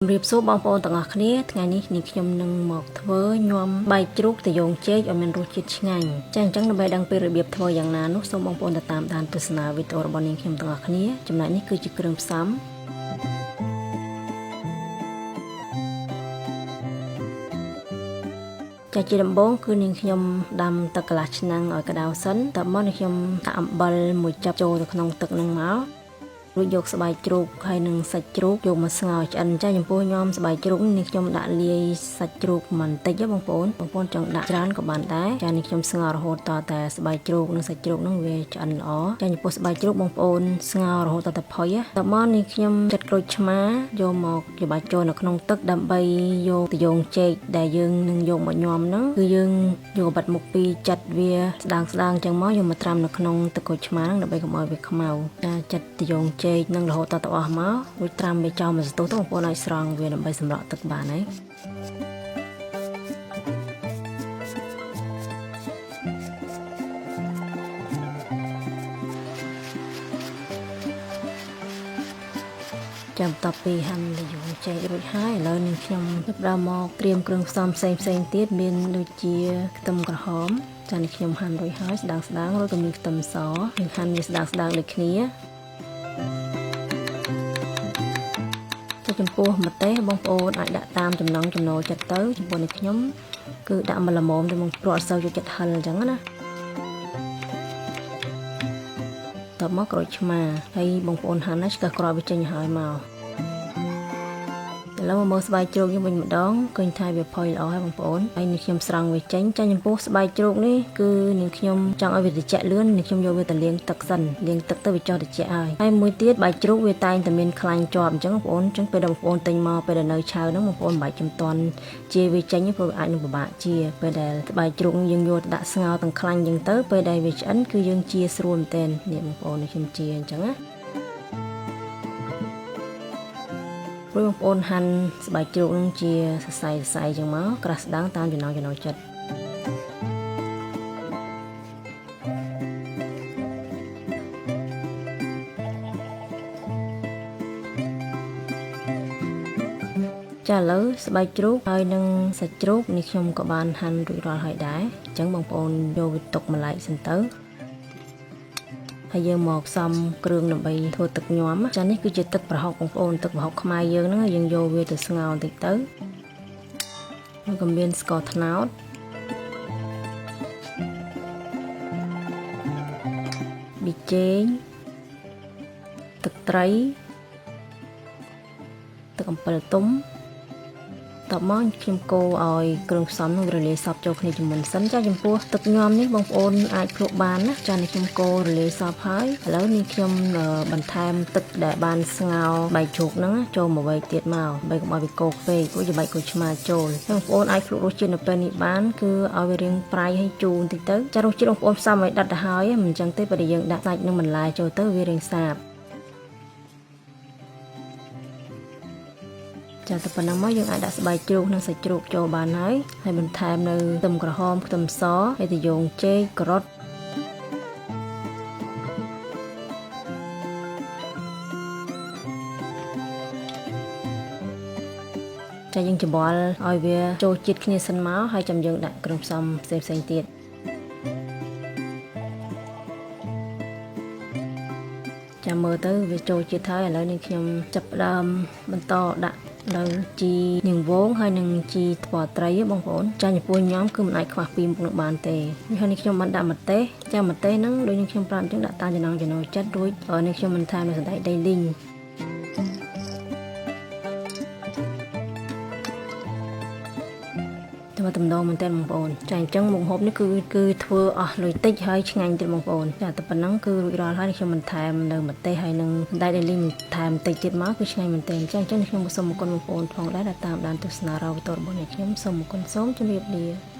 ជំរាបសួរបងប្អូនទាំងអស់គ្នាថ្ងៃនេះនាងខ្ញុំនឹងមកធ្វើញាំបាយជ្រូកត្រយូងចេកឲ្យមានរសជាតិឆ្ងាញ់ចាអញ្ចឹងដើម្បីដឹងពីរបៀបធ្វើយ៉ាងណានោះសូមបងប្អូនទៅតាមដានទស្សនាវីដេអូរបស់នាងខ្ញុំទាំងអស់គ្នាចំណែកនេះគឺជាគ្រឿងផ្សំ ចាជាដំបូងគឺនាងខ្ញុំដាំទឹកកន្លះឆ្នាំងឲ្យក្តៅសិនតមកនាងខ្ញុំដាក់អំបិលមួយចាប់ចូលទៅក្នុងទឹកនឹងមករួចយកស្បែកជ្រូកហើយនិងសាច់ជ្រូកយកមកស្ងោរឆ្អិនចាចំពោះញ៉ាំស្បែកជ្រូកនេះខ្ញុំដាក់លាយសាច់ជ្រូកបន្តិចទេបងប្អូនបងប្អូនចង់ដាក់ច្រើនក៏បានដែរចានេះខ្ញុំស្ងោររហូតតតែស្បែកជ្រូកនិងសាច់ជ្រូកនឹងវាឆ្អិនល្អចាចំពោះស្បែកជ្រូកបងប្អូនស្ងោររហូតតតែផុយតមកនេះខ្ញុំចិតក្រូចឆ្មាយកមកច្របាច់ចូលនៅក្នុងទឹកដើម្បីយកត្រយូងចេកដែលយើងនឹងយកមកញ៉ាំហ្នឹងគឺយើងយកបាត់មុខពីចិតវាស្ដាងស្ដាងចឹងមកយកមកត្រាំនៅក្នុងទឹកក្រូចឆ្មាហ្នឹងដើម្បីកុំឲ្យវាខ្មៅចាចិតត្រយូងចេកនឹងរហូតតទៅអស់មករួចត្រាំវាចោលមួយសន្ទុះទៅបងប្អូនឲ្យស្រង់វាដើម្បីសម្រក់ទឹកបានហើយចាំបន្ទាប់ពីហាន់ល្យងចេករួចហើយឥឡូវនេះខ្ញុំចាប់ផ្ដើមមកត្រៀមគ្រឿងផ្សំផ្សេងផ្សេងទៀតមានដូចជាខ្ទឹមក្រហមចានេះខ្ញុំហាន់រួចហើយស្ដាងស្ដាងរួចក៏មានខ្ទឹមសយើងហាន់វាស្ដាងស្ដាងដូចគ្នាចាចំពោះម្ទេសបងប្អូនអាចដាក់តាមចំណង់ចំណូលចិត្តទៅចំពោះនេះខ្ញុំគឺដាក់មកល្មមទៅមកព្រោះអត់សូវចូលចិត្តហិលអញ្ចឹងណាតបមកក្រូចឆ្មាហើយបងប្អូនហាន់ណាឆ្កឹះក្រោយវាចេញហើយមកឥឡូវមកមើលស្បែកជ្រូកយើងវិញម្ដងឃើញថាវាផុយល្អហើយបងប្អូនហើយនេះខ្ញុំស្រង់វាចេញចាចំពោះស្បែកជ្រូកនេះគឺនាងខ្ញុំចង់ឲ្យវាត្រជាក់លឿននាងខ្ញុំយកវាទៅលាងទឹកសិនលាងទឹកទៅវាចុះត្រជាក់ហើយហើយមួយទៀតបាយជ្រូកវាតែងតែមានខ្លាញ់ជាប់អញ្ចឹងបងប្អូនអញ្ចឹងពេលដែលបងប្អូនទិញមកពេលដែលនៅឆៅហ្នឹងបងប្អូនមិនបាច់ចំតន់ជាវាចេញព្រោះវាអាចនឹងពិបាកជាពេលដែលស្បែកជ្រូកយើងយកទៅដាក់ស្ងោរទាំងខ្លាញ់អញ្ចឹងទៅពេលដែលវាឆ្អិនគឺយើងជាស្រួលមែនទែននេះបងប្អូននេះខ្ញុំជាអញ្ចឹងណា រួចបងប្អូនហាន់ស្បែកជ្រូកនឹងជាសរសៃសរសៃចឹងមកក្រាស់ស្ដាងតាមចំណង់ចំណូលចិត្តចាឥឡូវស្បែកជ្រូកហើយនឹងសាច់ជ្រូកនេះខ្ញុំក៏បានហាន់រួចរាល់ហើយដែរអញ្ចឹងបងប្អូនយកវាទុកម្លែកសិនទៅហើយយើងមកផ្សំគ្រឿងដើម្បីធ្វើទឹកញាំចានេះគឺជាទឹកប្រហុកបងប្អូនទឹកប្រហុកខ្មែរយើងហ្នឹងយើងយកវាទៅស្ងោរបន្តិចទៅហើយក៏មានស្ករត្នោតប៊ីចេងទឹកត្រីទឹកអំពិលទុំតបមកខ្ញុំកូរឲ្យគ្រឿងផ្សំនោះរលាយសព្វចូលគ្នាជាមុនសិនចាចំពោះទឹកញាំនេះបងប្អូនអាចភ្លក់បានណាចានេះខ្ញុំកូររលាយសព្វហើយឥឡូវនេះខ្ញុំបន្ថែមទឹកដែលបានស្ងោរបាយជ្រូកហ្នឹងចូលមកវែកទៀតមកដើម្បីកុំឲ្យវាកោកពេកព្រោះជាបាច់ក្រូចឆ្មាចូលបងប្អូនអាចភ្លក់រសជាតិនៅពេលនេះបានគឺឲ្យវារាងប្រៃហើយជូរបន្តិចទៅចារសជាតិបងប្អូនផ្សំឲ្យដិតទៅហើយមិនអញ្ចឹងទេពេលដែលយើងដាក់សាច់និងបន្លែចូលទៅវារាងសាបចាតែប៉ុណ្ណឹងមកយើងអាចដាក់ស្បែកជ្រូកនិងសាច់ជ្រូកចូលបានហើយហើយបន្ថែមនៅខ្ទឹមក្រហមខ្ទឹមសហើយត្រយូងចេកការ៉ុតចាយើងច្របល់ឲ្យវាចូលជាតិគ្នាសិនមកហើយចាំយើងដាក់គ្រឿងផ្សំផ្សេងៗទៀតចាំមើលទៅវាចូលជាតិហើយឥឡូវនេះខ្ញុំចាប់ផ្ដើមបន្តដាក់នៅជីនាងវងហើយនឹងជីថ្ពាល់ត្រីបងប្អូនចាចំពោះញ៉ាំគឺមិនអាចខ្វះពីមុខនឹងបានទេហើយនេះខ្ញុំបានដាក់ម្ទេសចាម្ទេសហ្នឹងដូចនឹងខ្ញុំប្រាប់អញ្ចឹងដាក់តាមចំណង់ចំណូលចិត្តរួចនេះខ្ញុំមិនថែមនៅសណ្តែកដីលីងតែតំណងមែនតើបងប្អូនចាអញ្ចឹងមុខម្ហូបនេះគឺគឺធ្វើអស់លុយតិចហើយឆ្ងាញ់ទៀតបងប្អូនចាតែប៉ុណ្ណឹងគឺរួចរាល់ហើយខ្ញុំបន្ថែមនៅម្ទេសហើយនឹងសណ្តែកដីលីងថែមតិចទៀតមកគឺឆ្ងាញ់មែនតើចាអញ្ចឹងខ្ញុំសូមអរគុណបងប្អូនផងដែរដែលតាមដានទស្សនារ៉ាវីដេអូរបស់នេះខ្ញុំសូមអរគុណសូមជម្រាបលា។